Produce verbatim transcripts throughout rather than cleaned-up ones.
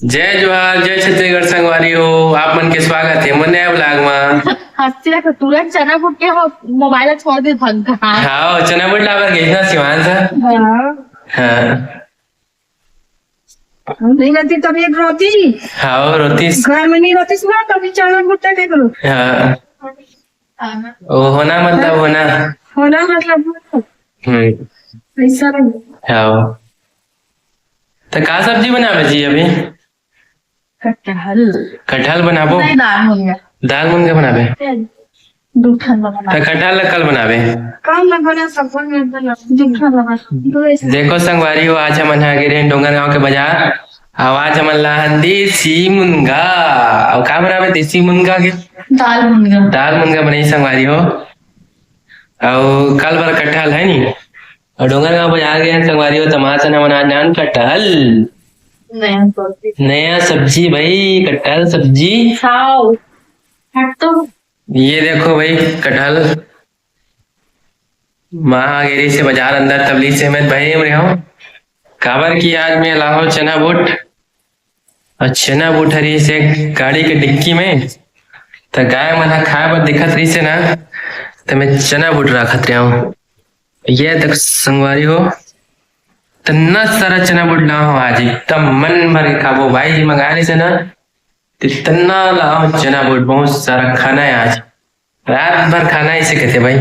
जय जोहार, जय छत्तीसगढ़ संगवारी हो, आप मन के स्वागत हे मोर नया vlog मा। हंसते रहे, तुरंत चना बूट के हो, मोबाइल छोड़ दे, भग हाँ। हाँ, चना बूट लाबर गई ना सिवान से। हाँ। हाँ। नहीं रहती तब एक रोती। हाँ, रोती। घर में नहीं रहती ना, तभी चना बूट के करो। हाँ। हाँ। वो होना मतलब होना। होना मतलब होना। हम्म। ऐसा नहीं। हाँ। तो का सब्जी बनावे जी अभी? कटहल। कटहल बनाबो? नहीं, दाल मुनगा। दाल मुनगा बनाबे? दू ठन बना। तो कटहल ला कल बनाबे? कल ला बना, सब बना, दू ठन बना। दू ऐसे। देखो संगवारी हो, आज हमन हा गे रहेन डोंगरगांव के बाजार। अउ आज हमन ला देसी मुनगा। अउ का बनाबे देसी मुनगा के? दाल मुनगा। दाल मुनगा बनाही संगवारी हो। अउ कल बर कटहल हे नी? अउ डोंगरगांव बाजार गे रहेन संगवारी हो, त माँ से हमन आज नान कटहल। नया सब्जी। नया सब्जी भाई, कटहल सब्जी। खाओ। हट तो। ये देखो भाई, कटहल। माँ हा गे रहिसे बाजार अंदर, तब लीसे मैं बहिरी में रहो। काबर कि आज मैं लाहो चना बूट। अउ चना बूट रहिसे गाड़ी के डिक्की में। त गाय मन हा खाए बर दिखत रहिसे ना, त मैं चना बूट राखत रहो। ये देख संगवारी हो, इतना सारा चना बूट लाहो आज, एकदम मन भर के खाबो। भाई जी मंगाए रहिसे ना, त इतना लाहो चना बूट, बहुत सारा खाना हे आज। रात भर खाना हे इसे कहते भाई,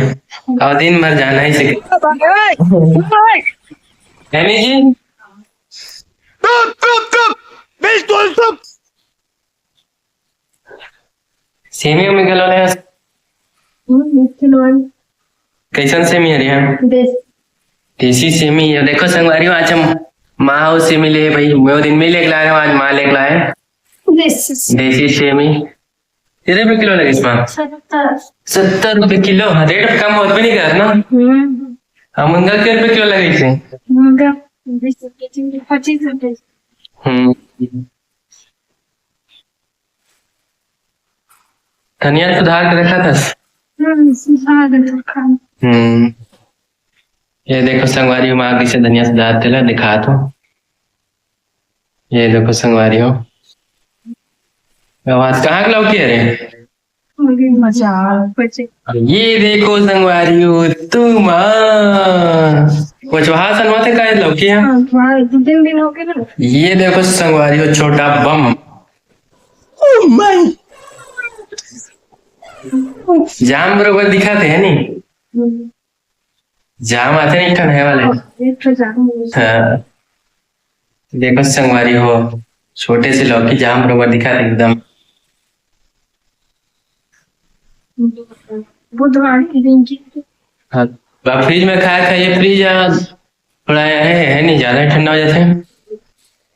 अउ दिन भर जाना हे इसे कहते। एमी जी, चुप, चुप, चुप, बिल्कुल चुप। सेमी उमी घलो ले हस? हम्म, मिठे नॉन। कैसन सेमी हे रे? देसी। देसी सेमी हे। देखो संगवारी हो, आज हम माँ अउ सेमी ले भाई, मैं वो दिन में लेके लाए हूँ, आज माँ लेके लाए। देसी। देसी सेमी। कितने रुपए किलो लगे इसमें? सत्तर। सत्तर रुपए किलो? हाँ, रेट कम होत भी नहीं करत ना। हम्म। हम उनका कितने रुपए किलो लगे इसे? उनका बीस रुपए, पच्चीस रुपए। हम्म। धनिया सुधार के रखा था। हम्म, सुधार के रखा। हम्म। ये देखो संगवारी हो, माँ कैसे धनिया सुधार तेला दिखा तो। ये देखो संगवारी हो। आवाज कहाँ के लौकी हे रे? मजा। ये देखो संगवारी हो, तू माँ। वो चोहा सनवा थे का लौकी हे? हाँ, वहाँ दो तीन दिन हो गए ना। ये देखो संगवारी हो, छोटा बम। Oh my। जाम बरोबर दिखा थे, है नी? हम्म। जाम आथे ना एक ठन हे वाले। हाँ, एक ठो जाम हो गया। हाँ। देखो संगवारी हो, छोटे से लौकी जाम बरोबर दिखा थे एकदम। बुधवार के दिन की। हाँ, फ्रिज में खाए खाए, फ्रिज आज थोड़ा हे, हे नहीं, ज्यादा ही ठंडा हो जाथे।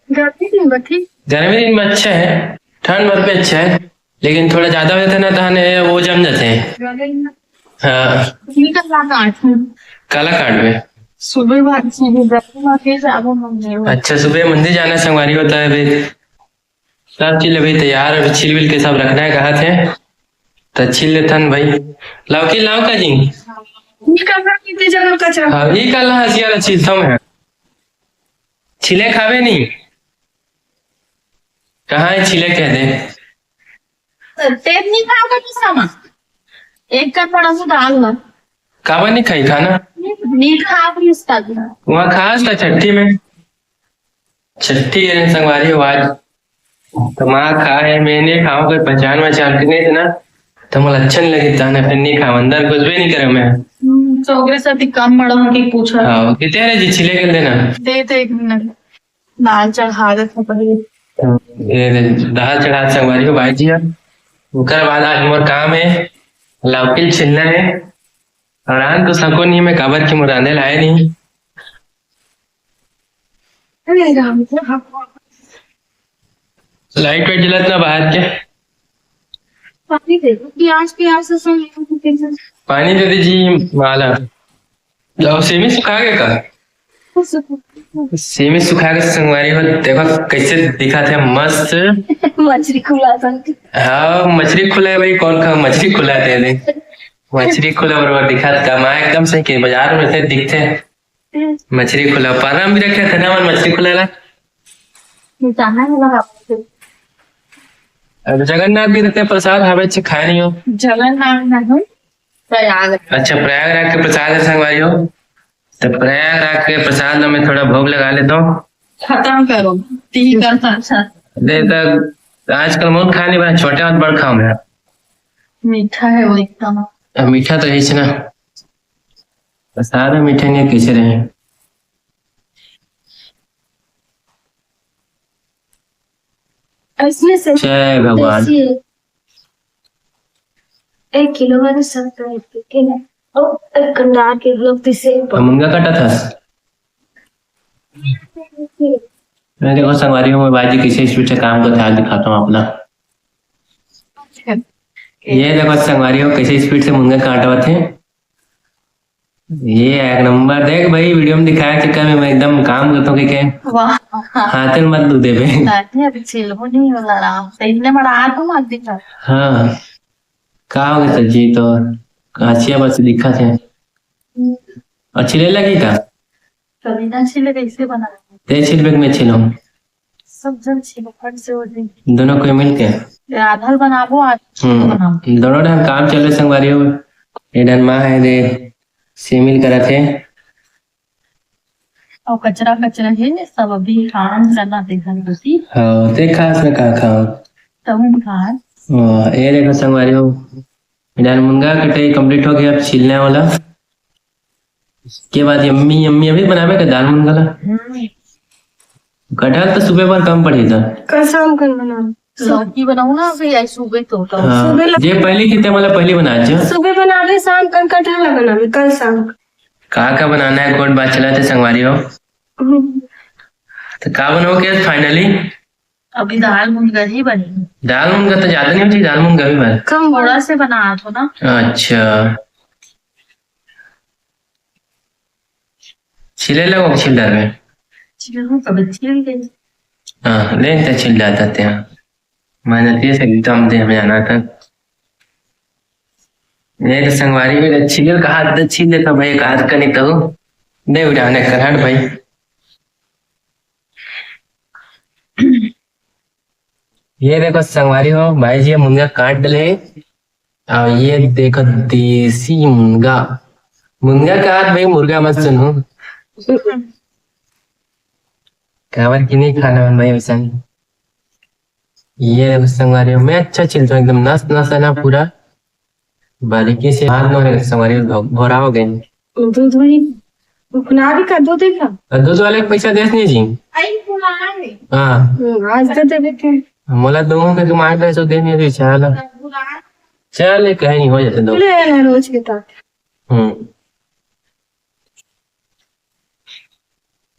गर्मी दिन में ठीक। गर्मी दिन में अच्छा हे, ठंड भर पे अच्छा हे, लेकिन थोड़ा ज्यादा हो जाथे ना, तहन वो जम जाथे। गर्मी में हाँ। निकल रहा काट में। काला काट में। सुबह बात, सुबह दस बजे जाबो मंदिर में। अच्छा, सुबह मंदिर जाना संगवारी होता है अभी। सब चीज अभी तैयार, अभी छील बिल के सब रखना हे कहा थे, तो छील लेथन भाई। लौकी लाओ का जी? निकल रहा कितने जगह कचरा। हाँ, ये काला हंसिया वाला छील थम है। छीले खावे नहीं? कहाँ हे छीले कह दे। तेल नहीं खाओगे तो समा। एक का थोड़ा सा डाल लो। काबर नहीं खाई खाना? नहीं खाओगे इसका भी। वहाँ खास था छठी में। छठी के दिन संगवारी हो आज। तो माँ खा हे, मैं नहीं खाऊँ, कोई पहचान वहचान के नहीं थे ना, तो मोला अच्छा नहीं लगे, ताने फिर नहीं खाऊँ, अंदर घुसबे नहीं करे मैं। हम्म, तो ओकरे साथ ही कम मड़ो की पूछा। हाँ, कितने रे जी, छिले के देना। दे दे एक मिनट। दाल चढ़ा दे तो पहले। ये दे, दाल चढ़ा संगवारी हो भाई जी। अब ओकर बाद आज मोर काम हे, लौकी छीलना हे। और आन तो सको नहीं मैं, काबर की मोर रांधे लाए नहीं। अरे राम, लाइट वाइट जलत ना बाहर के। पानी दे दो, प्याज, प्याज से सुन। पानी दे दे जी, माला। जाओ, सेमी सुखा गया का? सेमी सुखा के संगवारी हो, देखो कैसे दिखा थे मस्त। मछली खुला था। हाँ, मछली खुला हे भाई, कौन का मछली खुला हे? मछली खुला बरोबर दिखा था, मैं एकदम सही के बाजार में थे दिखते। मछली खुला, पारा में भी रखे थे ना मन मछली खुला ला। मिटाना है वहाँ पे। अब जगन्नाथ भी रहते प्रसाद, हवे अच्छे खाए नहीं हो। जगन्नाथ नहीं, प्रयाग। अच्छा, प्रयागराज के प्रसाद है संगवारी हो। तो प्रयागराज के प्रसाद में थोड़ा भोग लगा लेता हूँ। खत्म करो, तीन का साथ साथ। दे तक आजकल मौत खा नहीं बा, छोटे हाथ बड़ खाओ मैं। मीठा है वो एकदम। अब मीठा तो है ही ना, प्रसाद में मीठा नहीं कैसे रहे? इसमें से जय भगवान। देसी एक किलो वाले सब तो एक के ना। ओ, एक कंडार के लोग तीसरे। हम मुनगा काटा था। मैं देखो संगवारी हो, मैं भाई जी कैसे स्पीड से काम करते हैं, दिखाता हूँ अपना। ये देखो संगवारी हो, कैसे स्पीड से मुनगा काटा हुआ थे। ये एक नंबर देख भाई, वीडियो में दिखाया चक्कर में मैं एकदम काम करता हूँ, क्या? वाह। हाथ में मत दू देबे। नहीं, अभी छिलबो नहीं होला राम। तो इतने बड़ा हाथ में मत दिखा। हाँ, का हो गया सर जी? तो अच्छी बात से दिखा थे। अच्छी ले लगी का? कभी ना छिले, कैसे बना? ते छिलबे के मैं छिलूं। सब जन छिलो, फट से हो जाए। दोनों कोई मिल के? ये आधा बनाबो, आज हम्म। बनाबो। दोनों ढंग काम चले संगवारी हो। ये डन माँ है दे, से मिल करत है। और कचरा कचरा है, सब अभी काम करना देखा नहीं होती। हाँ, ते खास में का खाओ? तब हम खाए। हाँ, ये देखो संगवारी हो, ये डन मुनगा कटे कंप्लीट हो गया, अब छिलने वाला। के बाद यम्मी, यम्मी अभी बनावे का दाल मुनगा ला। हम्म। कटहल तो सुबह पर कम पड़ी था। कल शाम कल बना। लौकी बनाऊं ना, अभी आई सुबह तो, तो हाँ, सुबह ला- जे पहली थी, ते वाला पहली बना, अच्छा। सुबह बनावे, शाम कल कटहल बनावे, कल शाम। का का बनाना है, कोट बात चला थे संगवारी हो। हम्म। तो का बनाओ क्या फाइनली? अभी दाल मुनगा ही बनी। दाल मुनगा तो ज्यादा नहीं होती, दाल मुनगा भी बन। कम थोड़ा से बना तो ना। अच्छा। छिले लगो, छिल डाल में। छिल हूँ, कभी छिल गई। हाँ, ले तो छिल जाता थे, हाँ। मेहनती से एकदम दे में आना था। ये तो संगवारी भी तो छिल का हाथ तो छील लेता भाई, एक हाथ का नहीं तो। दे उठाने कर हट भाई। ये देखो संगवारी हो, भाई जी मुनगा काट डले। और ये देखो देसी मुनगा, मुनगा का हाथ भाई, मुर्गा मत सुनो। काबर की नहीं खाना मन भाई वैसा नहीं। ये देखो संगवारी हो, मैं अच्छा छिलता हूँ एकदम नस नस है ना पूरा। बारीकी से हाथ मारे संगवारी हो, भो-, भोरा हो गए। दूध वही बना भी कर दो, देखा। और दूध वाले को पैसा देस नहीं जी। आई पुराना है। हाँ। हम्म, आज तो देवे के। मोला दोनों के तुम्हारे पैसे देने दे, चल। पुराना। चल, ये कहीं नहीं हो जाते दो। ले ना रोज के ताक। हम्म।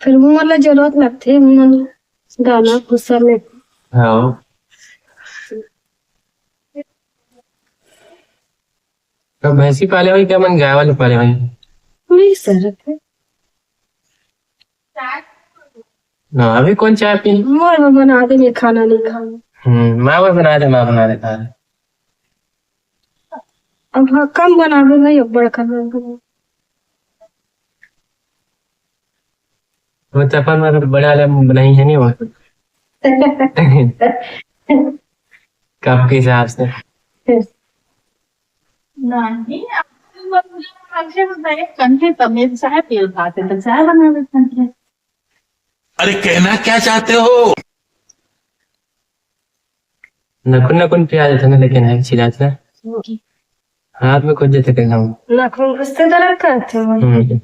फिर वो वाला जरूरत लगती है, वो वाला गाना गुस्सा में। हाँ। तो भैंसी पाले हुई क्या, मन गाय वाले पाले हुई? नहीं सर। ना, अभी कौन चाय पी? मोर में बना दे, मैं खाना नहीं खाऊं। हम्म, माँ वो बना दे, माँ बना दे खाना। अब हाँ, कम बना दे भाई, अब बड़ा खाना बना। वो चपन में बड़ा वाला बनाई है नहीं वो। कप के हिसाब से। नहीं, आप कंठे में डायरेक्ट कंठे तब मेरे चाय पी पाते, तो चाय बना लेते हैं। अरे, कहना क्या चाहते हो? नखुन नखुन पिया देते ना, लेकिन है छिला था। ओके। हाथ में कुछ देते कहना हो। नखुन गुस्से तो रखा थे वो। हम्म।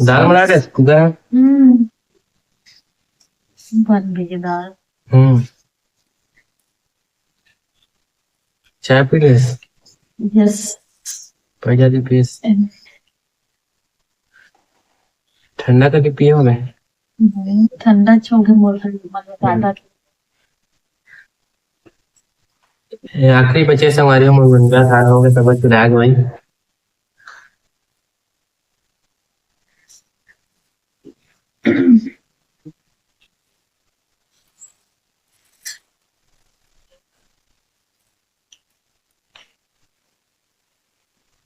दाल बना के गरम। हम्म। बन गई दाल। हम्म। चाय पी ले। यस। पहले भी पीस। ठंडा करके पिए हो गए? नहीं, ठंडा छोड़ के बोल रही हूँ, मतलब, ज्यादा। ये आखिरी बचे संगवारी हो, मुनगा खा रहे होंगे, तब चुरा गए भाई।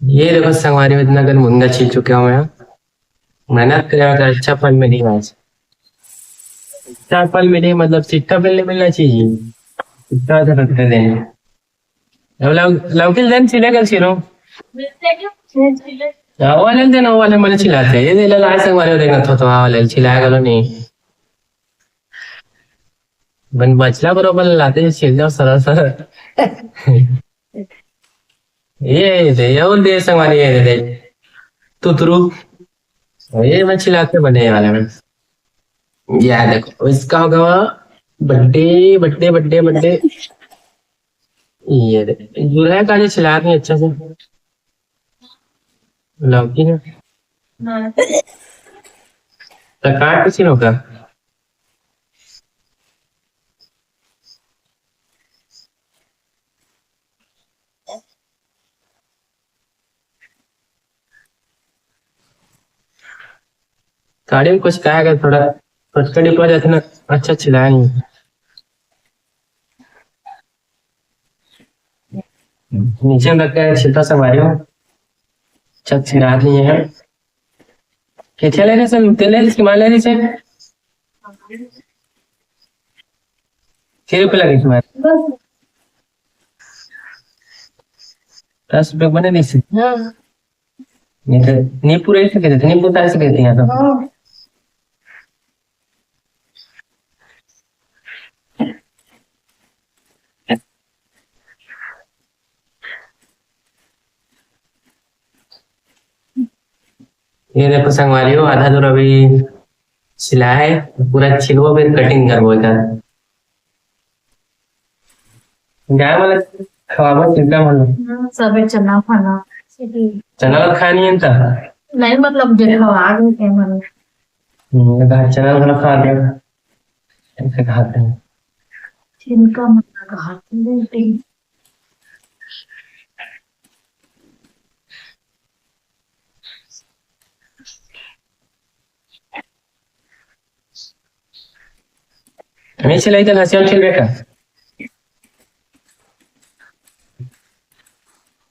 ये देखो संगवारी हो, इतना कन मुनगा छील चुके हो मैं। मेहनत करे का अच्छा फल मिली आज। अच्छा फल मिली, मतलब, चिट्ठा फल नहीं मिलना चाहिए। चिट्ठा तो रखते देंगे। अब लौ-, लौकी देन छिले कर छिलो। हाँ, वो वाले देन, वो वाले मने छिलाते। ये दे ला, लाए संग वाले देना तो, तो हाँ, वाले छिलाए गलो नहीं। बन बचला बरोबर लाते हैं, छिल जाओ सरल सरल। ये दे, ये और दे संग वाले, ये दे, दे। तुतरू। ये मैं छिलाते बने वाले में। या देखो, इसका होगा बर्थडे, बर्थडे, बर्थडे, बर्थडे। ये दे, जुड़ा है काजे छिला नहीं अच्छा से। लौकी ना। हाँ। तो काट किसी लोग का? साड़ी में कुछ कहा, अगर थोड़ा फटकड़ी पड़ जाती ना, अच्छा छिलाया नहीं। नीचे में रख के छिलका से मारियो, अच्छा छिला नहीं है। कैसे ले रहे सर? तेल ले रहे, सामान ले रहे सर? छह रुपये लगे तुम्हारे। दस रुपये बने नहीं सर। हाँ। नहीं तो नहीं पूरा ऐसे कहते थे, नहीं पूरा ऐसे कहते हैं यहाँ तो। हाँ। ये देखो संगवारी हो, आधा दूर अभी सिला है, पूरा छिलबो, फिर कटिंग करबो एकर। गाय वाला खवाबो चिंता मन। हम्म, सबे चना खाना। चना ला खानी है त? नहीं, मतलब, जे खवा दे के मन। हम्म, तो चना वाला खा दे। ऐसे खाते हैं। जिनका मन का खाते हैं। नहीं चलाई तो हंसी खेल बेटा।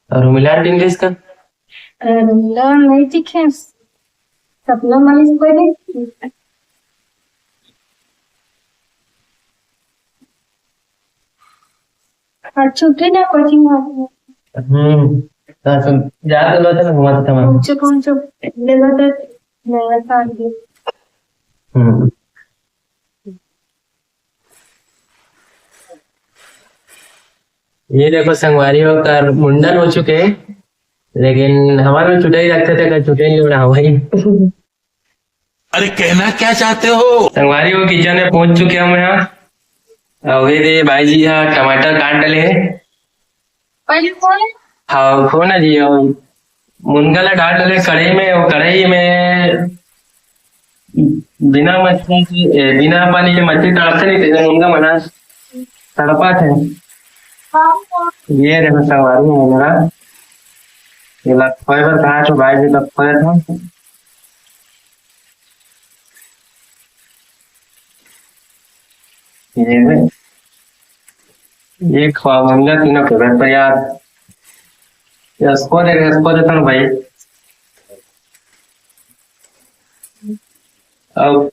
और मिलान दिन इसका? अरे, मिलान नहीं दिखे। सपना मालिक कोई नहीं। और छुट्टी ना कोचिंग वाली। हम्म। हाँ, सब याद दिलवाते ना, घुमाते थे वहाँ। पहुंचो, पहुंचो। ले लो तो, ले लो तो आगे। हम्म। ये देखो संगवारी हो, कर मुंडन हो चुके हैं, लेकिन हमारे में छुट्टी रखते थे, कर छुट्टी नहीं उड़ा भाई। अरे, कहना क्या चाहते हो? संगवारी हो, किचन में पहुंच चुके हम यहाँ। और ये दे, भाई जी यहाँ टमाटर काट डाले हैं। पहले कौन है? हाँ, कौन है जी? और मुनगा ला डाल डाले कढ़ाई में, वो कढ़ाई में बिना मछली के, ए, बिना पानी के मछली तड़कते नहीं थे, मुनगा बना तड़पा थे। ये देखो संगवारी हो मेरा, ये ला खोए बर कहा तो भाई जी तब खोए था। ये, ये खवा मंगा तीनों के घर पर यार। इसको दे, इसको दे तुम भाई। अब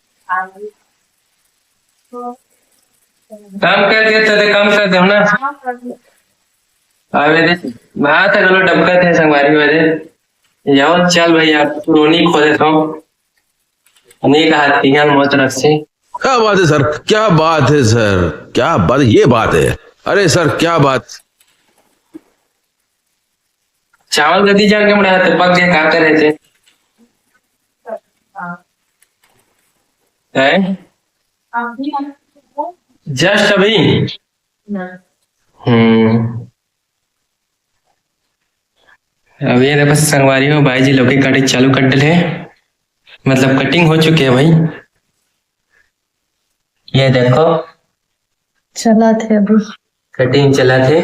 काम कर दिया तो दे, काम कर दे ना। अबे दे, भात है, चलो डबका थे संगवारी वाले। जाओ, चल भाई, आप रोनी खो देता हूँ। नहीं कहा, तीन मौत रख से। क्या बात है सर, क्या बात है सर, क्या बात, ये बात है। अरे सर, क्या बात। चावल गति जाके बड़ा हाथ पक गया, क्या करे थे? हैं? Just अभी। हम्म। अब ये देखो संगवारी हो, भाई जी लौकी काटे चालू कर डले, मतलब कटिंग हो चुकी है भाई। ये देखो, चला थे अभी। कटिंग चला थे,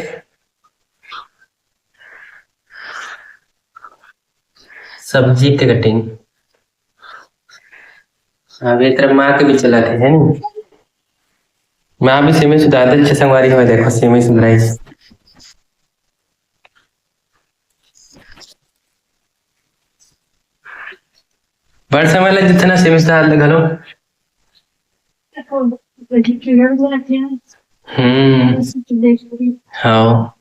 सब्जी के कटिंग। अब ये तरफ माँ के भी चला थे, है नी? माँ भी सेमी सुधारते, अच्छे संगवारी हो, देखो सेमी सुधराई। बड़ समय लग जथे ना सेमी साहब ले घलो। हम्म। हाँ।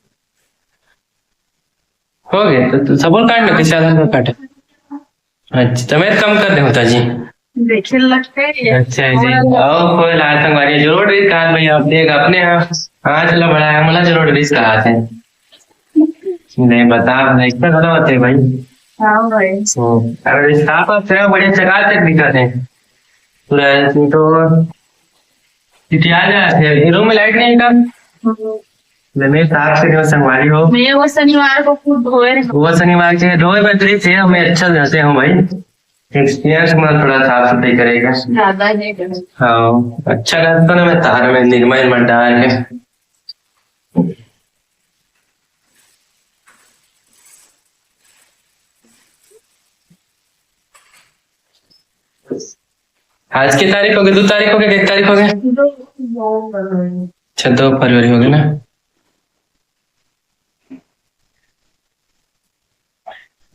हो गए तो, तो सबो काट लो, किसी आधार पर काटे। अच्छा, तो मैं कम कर दे होता जी। देखे लगते हैं। अच्छा जी। और कोई लाल संगवारी जरूर रिस्क कहा भाई, आप देख अपने यहाँ हाथ ला बढ़ाया, मला जरूर रिस्क कहा थे। नहीं बता, इतना गलत होते भाई। हाँ भाई। अरे स्टाफ आप से बढ़िया चकाचक दिखत है। पूरा तो इतिहास है, रूम में लाइट नहीं है का? ले, मेरे साथ से जो संगवारी हो। मैं वो शनिवार को खुद धोए रहे। वो शनिवार के धोए, मैं तो ये हमें अच्छा रहते हो भाई। एक्सपीरियंस में थोड़ा साफ सफाई करेगा। ज्यादा नहीं करना। हाँ, अच्छा करता ना मैं तार में निरमा मत डाल के। आज के तारीख हो गए, दो तारीख हो गए, एक तारीख हो गए। अच्छा, दो फरवरी हो गए ना।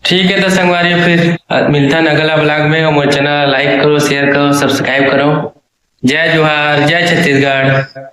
ठीक है, तो संगवारी फिर मिलता है अगला ब्लॉग में। और मोर चैनल लाइक करो, शेयर करो, सब्सक्राइब करो। जय जोहार, जय छत्तीसगढ़।